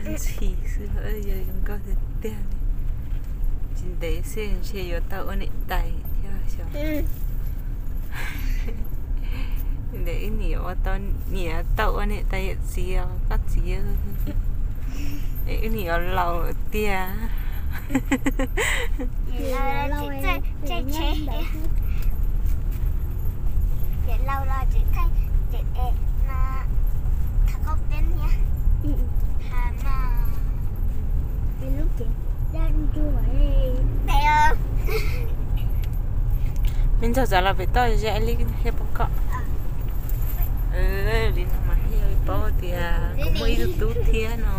Ntxhi xwb, yog zoo nkauj tiag tiag li. Tsis ntev xwb ntshe yuav tau ua niam tais thiab xyov. Ntev wb nim yuav ua tau, nim yuav tau ua niam tais yawm txiv os koj txiv. Es wb nim yuav laus lawm tiag. Me ntxog txav los pem toj ze li thiab pom koj. Li no mas thiaj li paub tias kuv muaj ib tug tub thiab no.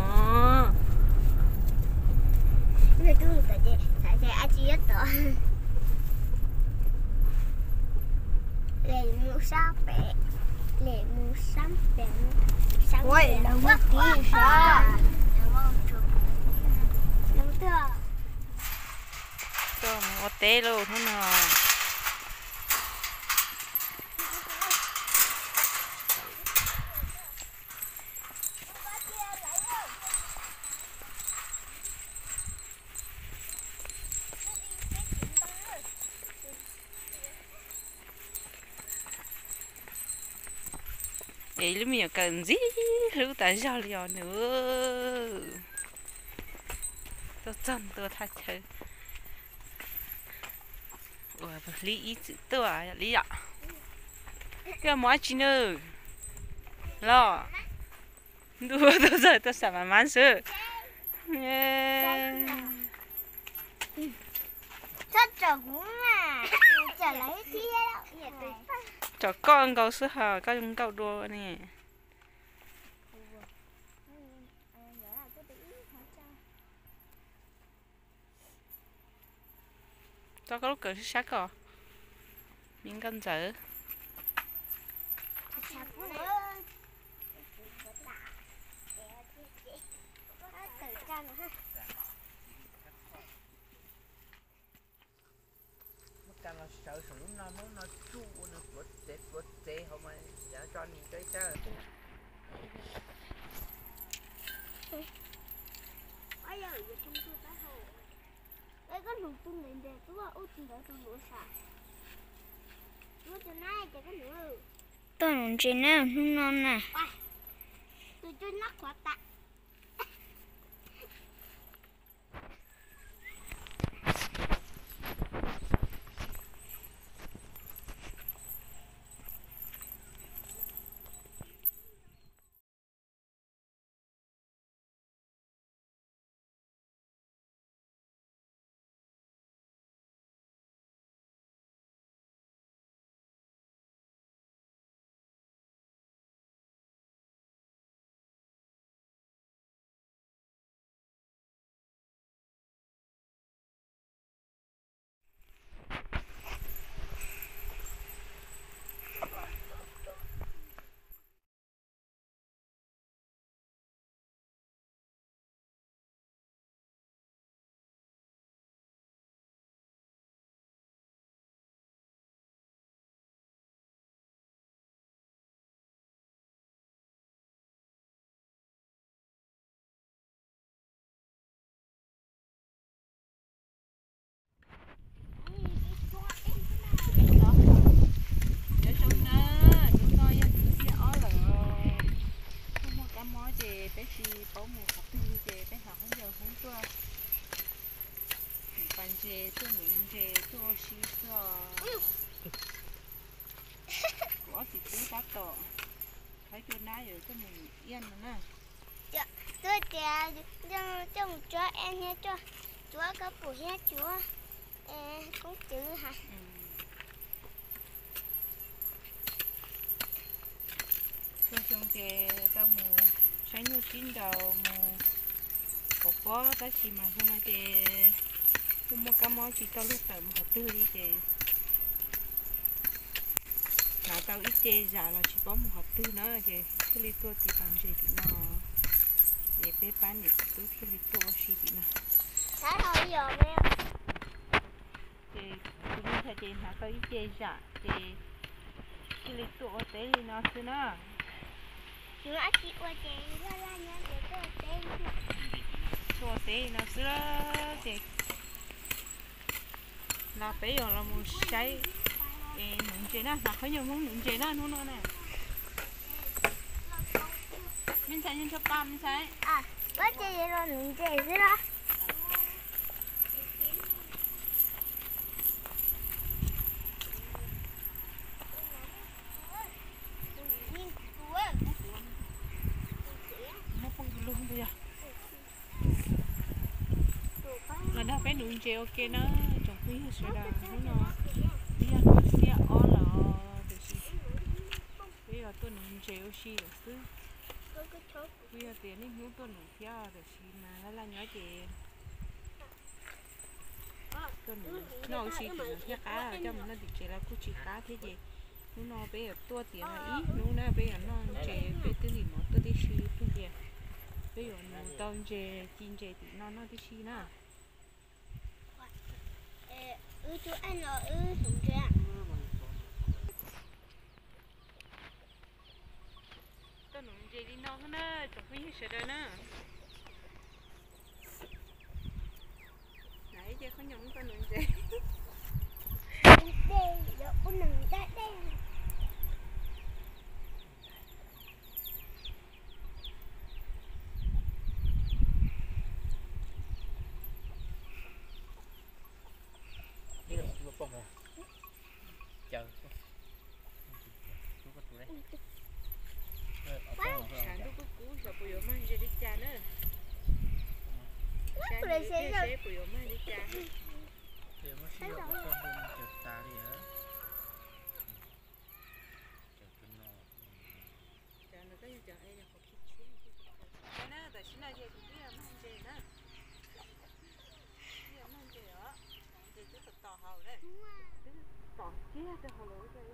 Tuaj mus ua teb lauj hnub no. Es lub me nyuam kawm ntxim hlub tas zog li os nws. Tuaj txog ntua thaj chaw uas hlib ib txwm tuaj li yom. Koj mus dab tsi nws los? Ntuj, tuaj txog tuaj xam mas mab xwb. Tsom koj nkaus xwb hos koj zoo nkauj dua ne. Tso koj lub kawm sab sab koj. Me nkauj ntxawm. Muab kas los sawv saum lub no, muab lub no tsuj ua nws pluav txev pluav txev hauv mas yav tso nis rau ib sab. Koj nug tus ntawd ntawd tub ua tus ntawd tus luav sam. Muab tus nab ces koj nug. Toj nus ntses na hnub no na. Tus coj nab qhuav tas. Nyob zoo na, hnub no yog hnub thib ob lawm. Tsis muaj kab mob ces peb tsis paub mus qhov twg li ces peb hnav khaub ncaws Hmoob tuaj ntim pas ntses, tuaj nuv ntses, tuaj ua si xwb os. Kuv ob txiv tub tab tom haib cua nab yuav coj mus iaj no na. Twb tias coj mus cuab es niag coj cuab kab pum thiab cuab koob cwv hais. Xyoo xyoo ces tau mus saib nyuj sib nraus mus kauv pob tab sis mas xyoo no ces kuj muaj kab mob tsis tau luag tawm mus qhov twg li ces hnav tau ib ce zam los tsis paub mus qhov twg na ces thiaj li tuaj tiv pas ntses tim no. Ces peb pab niam txiv tub thiaj li tuaj ua si tim no. Ces tus me ntxhais ces hnav tau ib ce zam ces thiaj li tuaj ua teb li no xwb na. Tuaj teb no xwb ces los peb yuav los mus saib es nuv ntses na, hnav qhob nyuag Hmoob nuv ntses na hnub no na. Me ntxhais, me ntxhais, me ntxhais. Ua ces los nuv ntses xwb los. Los nrog peb nuv ntses ua ke na tsoom phooj ywg sawv daws. Hnub no twb yog hnub xiab ob lawm tiam sis peb yuav tuaj nuv ntses ua si lawm xwb. Twb yog tias niaj hnub tuaj nuv thiab tiam sis mas laj laj nyob ces tuaj nuv noj ua si ces thiaj qab, coj mus noj tim tsev los kuj tsis qab thiab ces hnub no peb yuav tuaj tiav no ib hnub na, peb yuav noj ntses, peb twb nim mov tuaj tib si tiag tiag. Peb yuav nuv tau ntses, ci ntses tim no noj tib si na. Tuaj nuv ntses li no xwb na tsoom phooj ywg sawv daws na. Hnav ib ce qhob nyuag tuaj nuv ntses. Tshav ntuj kub kub xyov puas yuav mag ntses li cas na. Saib seb puas yuav mag li cas. Tam sim no ces kuv twb mag ntses na. Twb mag ntses os. Ntses twb tom tom hauv lawm. Twb tom kiag rau hauv lawm.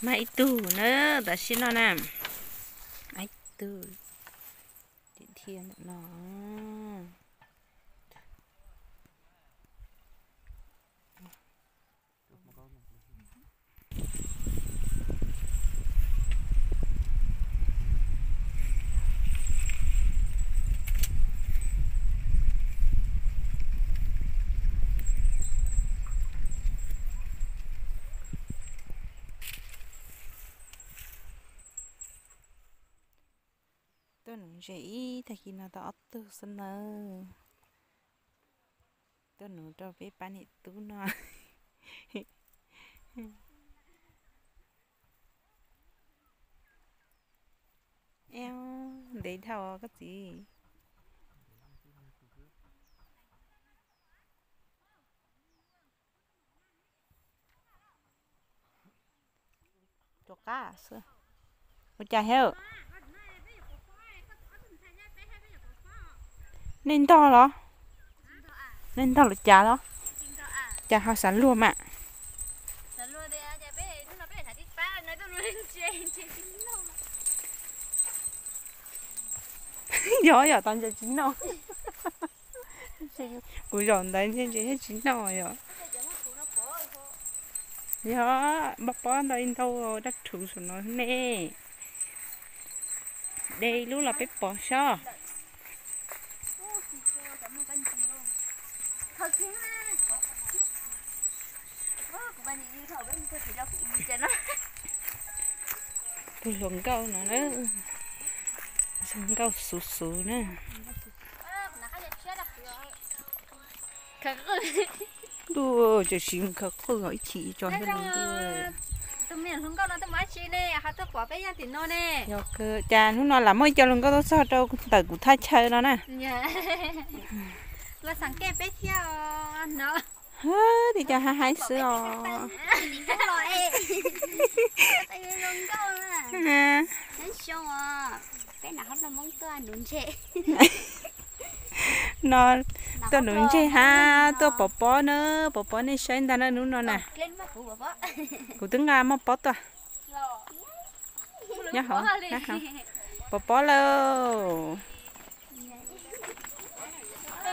Mag ib tug na, tam sim no na. Ib tug dhia ntawm no. Tuaj nuv ntses ib tag kis no tau ob tug xwb nawb. Tuaj nuv rau peb pab niam tub no. Eo, ntev dhau koj txiv. Rov qab xwb. Ua cas thiab? Nej ntog los? Nej ntog los cas los? Cas ho xav luag mas? Yog yog tau ntses tsis noj. Kuv zaum ntawd ntses thiaj tsis noj yom. Yog, npaj pob ntau ntau dab rhuv saum no ne. De ib lub los peb pov sob. Tus hluas nkauj no na, hluas nkauj xuv xuv na. Ntuj, tseem siv khawv qwj ib chim tso thiab los ntuj. Yog kawg, cas hnub no lam muaj ib co hluas nkauj tuaj txog rau ntawm kuv thaj chaw no na. Hab, tej co hab haib xwb os. No tuaj nuv ntseg hab tuaj pov pob na, pov pob nej saib ntag na hnub no na. Kuv twb nqa maj pob tuaj. Nyob hauv, pov pob lauj.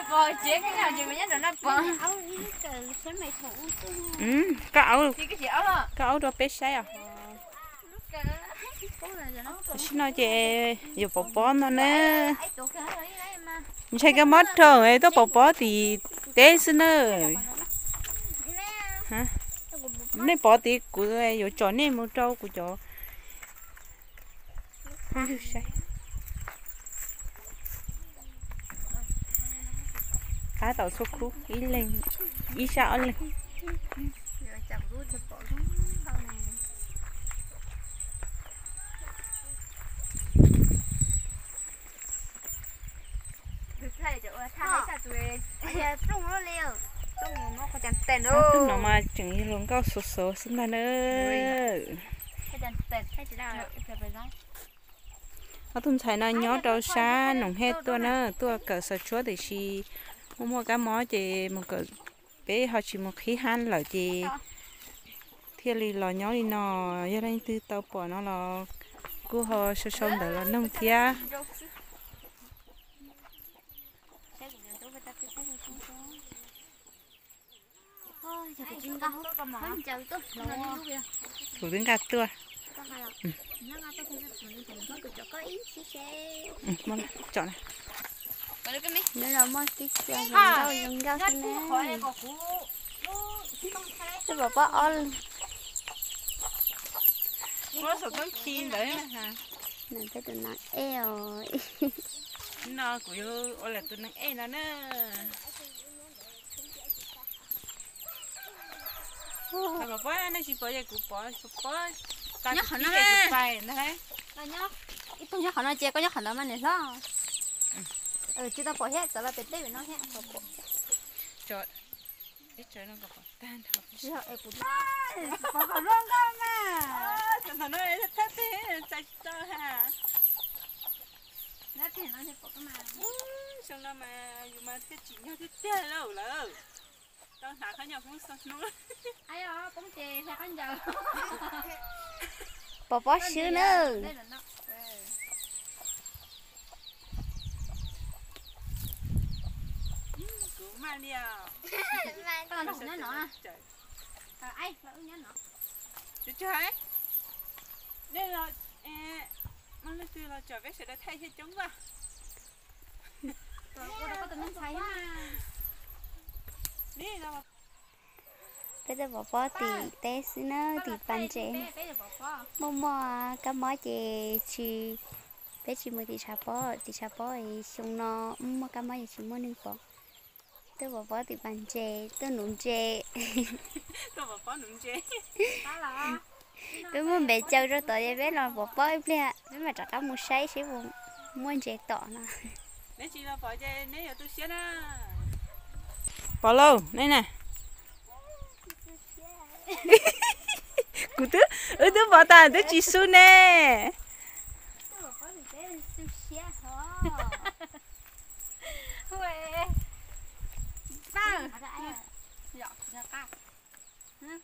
Koj aub, koj aub rau peb saib os. Tam sim no ces yuav pov pob no na. Ntshai kab mob rau tuaj pov pob tim teb xwb na. Nej pov tid kuv yuav tsom nej mus rau kuv cov phooj ywg saib. Qab tau txhua khub ib leeg, ib sab ob leeg. Tus no mas tseem yog hluas nkauj xov xov xwb ntag na. Ob tug ntxhais no nyob rau sab Noom Hej tuaj na, tuaj kawm xaws tshuab tiam sis muaj muaj kab mob ces mus kawm, peb ho tsis mus qhib hab lawm ces thiaj li los nyob li no. Yog leej twg tau pom no los kuj ho sau sau ntawv los noog thiab. Kuv twb nqa tuaj. Tsom na. Nyob no muaj tib txhia zoo nkauj zoo nkauj xwb na. Twb pom pob ob. Peb tus neeg ej os. No kuv yuav ua lawm tus neeg ej no na. Pov pob, nej tsis pom ces kuv pov, pov. Nyob qhov no. Ib tug nyob qhov no ces koj nyob qhov ntawd mas niam hlob. Tsis tau pom thiab, txawm los pem teb pem no thiab. Pov qhov zoo nkauj na. Thaum no thawj teg txais tsis tau ha. Xyoo no mas yus mas thiaj tsim nyog tiag tiag lauj lawm. Tau hnav qhov nyuag poob xo hnub. Pov pob swb na. Kuv maj li os. Tsis tsis, nej los, muaj leej twg los tsom peb sawv daws thaij thiaj coob vaj. Peb twb pov pob tim teb xwb na, tim pas ntses. Muaj muaj kab mob ces tsis, peb tsis mus tim tshav pob, tim tshav pob xyoo no muaj kab mob ces tsis muaj neeg pov. Twb pov pob tim pas ntses, tuaj nuv ntses. Peb muaj npe caw rau tod es peb los pov pob ib pliag peb mam rov qab mus saib seb puas muaj ntses tom no. Pov lauj, nej na. Kuv twb, wb twb pov tas twb tsis xub ne.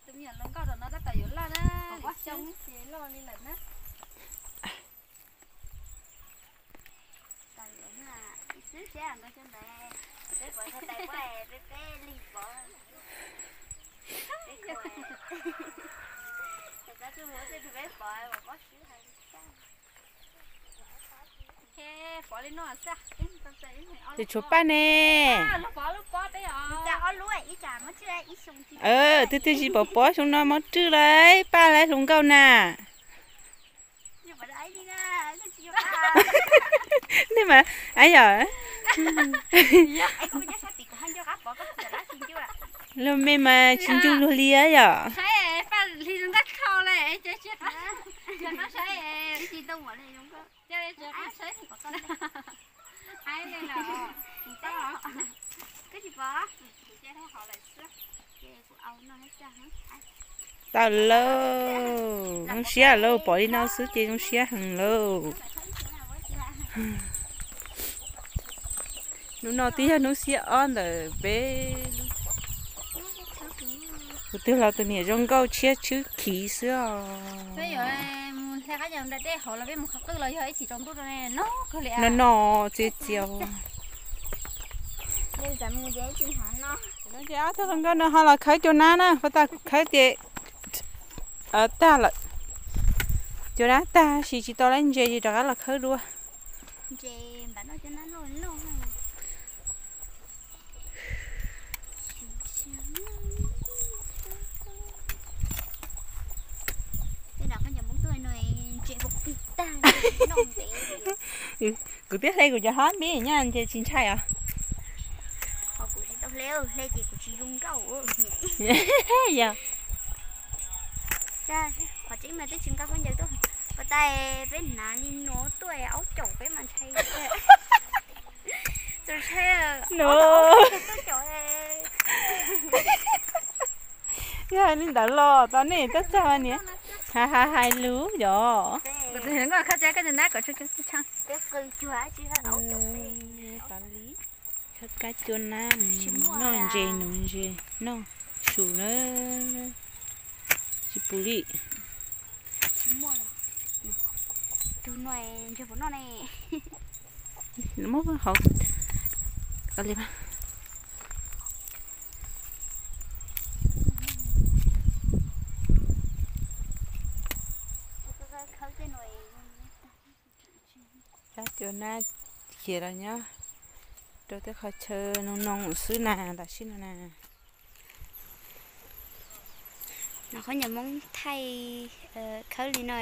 Tus me nyuam hluas nkauj no tab tom yuav loj na, xyoo ces loj li lawm na. Ib xwb siab ntau xyoo ntawd, peb pov txog tais pob, peb peb leeg pov. Tus tshuav paj ne. Twb twb tsis pov pob xyoo no mob rwj lawm, paj lawv hluas nkauj na. Nej mas, a yom, luag me mas tsis ncu luag li yom. Tau lauj, zoo siab lauj, pom li no xwb ces zoo siab heev lauj. Hnub no twb yog hnub xiab ob ntawm peb. Kuv twb los tus niam zoo nkauj tshiab tshwb khiv xwb os. No no txiv txiv. Ces ob tug hluas nkauj no ho los khawb cua nab na, puas tau khawb ces tag lawm. Cua nab tag sis tsis tau lab ntses ces rov qab los khawb dua. Kuv twb hle kuv cov hlob npib nyob ces tsis ntshai os. Kuv tsis tau hle, hle ces kuv tsis zoo nkauj. Yog qhov tseeb mas twb tsis nqa khaub ncaws tuaj, ua tais peb hnav li no tuaj aub caum peb mas ntshai. Tus ntshai no. Yog hais li ntawd los tau nej tab txog niam hais hais lus yog. Khawb cua nab, noj ntses nuv ntses noj su na, tsis pum li. Muab hauv li. Khawb cua nab khiav los nyob rau tej qhov chaw noo noo xwb na, tam sim no na. No qhov nyuag Hmoob thaij khawb li no,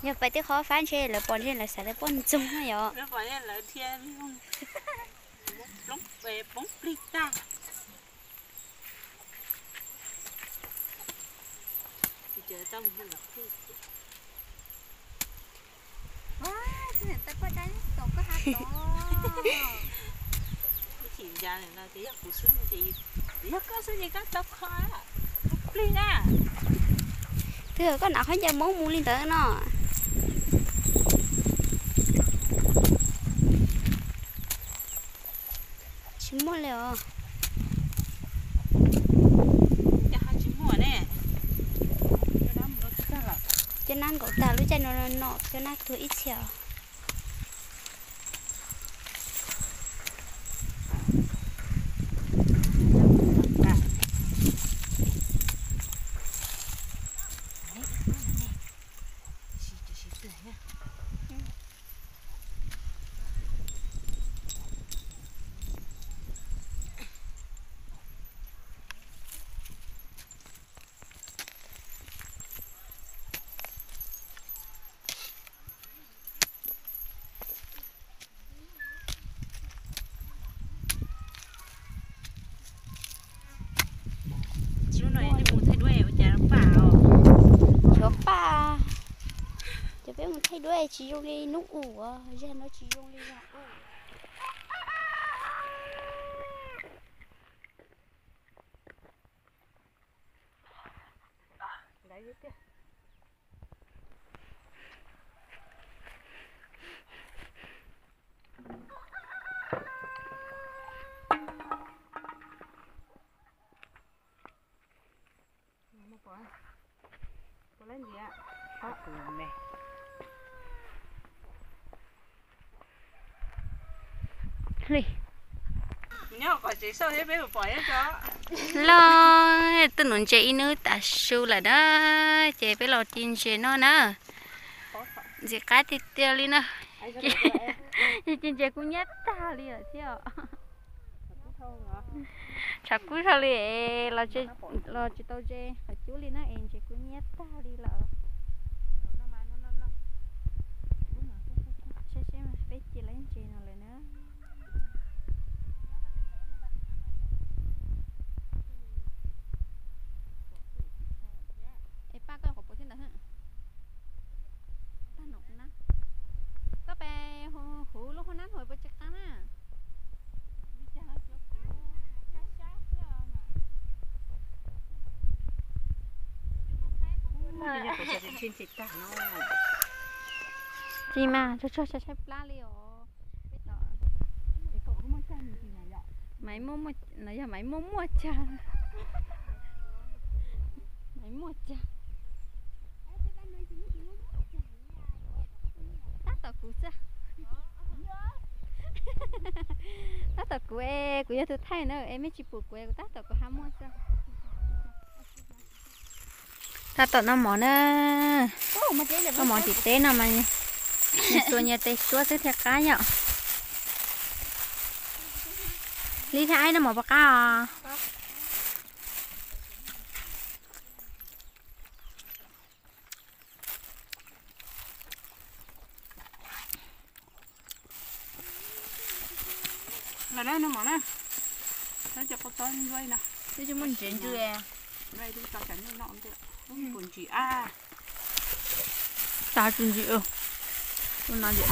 yog pais tej qhov fab ntshe lawv pom ntshe lawv xav tias poj ntxoog na yom. Yog koj xwb ces koj tau kho plig na. Twb yog koj hnav khaub ncaws Hmoob mus li ntawd no. Tsis muaj li os. Cua nab nkaum tag lub caij no no, cua nab tuag ib txhia os. Cov paj, cov peb mus thaij duab tsis zoo li hnub ub, zag no tsis zoo li zag ub. Los, twb nuv ntses ib hnub tav su lawm na, ces peb los ci ntses noj na. Ntxim qab tiag tiag li na. Ces ntses kuj nyab tag li lawm thiab. Tshav kub dhau li, los tsis tau ze qhov cub li na es ntses kuj nyab tag li lawm. Saib seb peb ci lawv ntses no lawm na. Es paj koj qhov puas thiab ntawd? Tag no na. Koj pes huv lub hoob nab no puas tsis qab na? Tsis mas, tsuag tsuag saib plab li os. Maiv muaj, no yog maiv muaj muaj cag. Maiv muaj cag. Tab tom kuv xwb. Tab tom kuv es kuv yog tus thaij na, es mej tsis pum kuv es kuv tab tom kuv ha muag xwb. Tab tom noj mov na. Noj mov tim teb no mas nyias xuas nyias tes suab xwb thiaj qab yom. Li thiab aib noj mov puas qab os? Los na, noj mov na. Cov qau txob ntsuab no. Twb tsis muaj ntses ntws. Ntsuab ib tug tau cov nej noj ntej. Ub, puas ntsim a. Tas tsis ntsim. Tus no ntsim.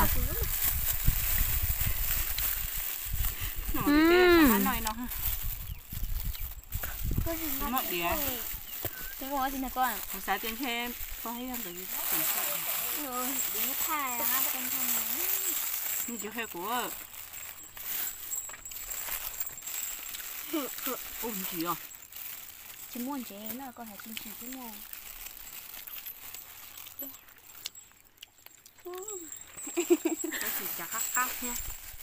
Noj no. Muaj diav. Kuv xav tias ntshe pog ib yog ntawd. Nws tsis qhia kuv. Ub, ntsim os. Tsis muaj ntses no, koj hais tsis ntsim tsis muaj. Tab sis cas qab qab thiab.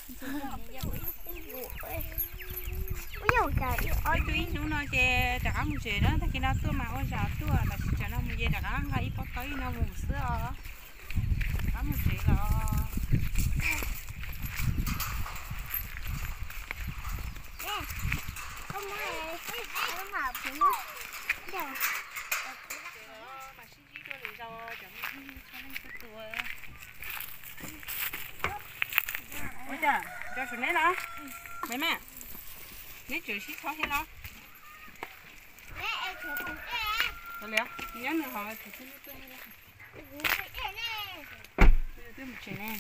Ib tug ib hnub no ces rov qab mus tsev na, tag kis no tuaj mas ua zam tuaj, tam sim tsam no mus ces rov qab nqa ib pob taub ib no mus xwb os. Rov qab mus tsev los. Mas sib ntsib dua lwm zaus cov me tub me nyuam txhua leej txhua tus. Ua cas nco tshua neb los? Me me, neb tseem sib txhob thiab los? Nyob nws hauv, twb mus tsev ne.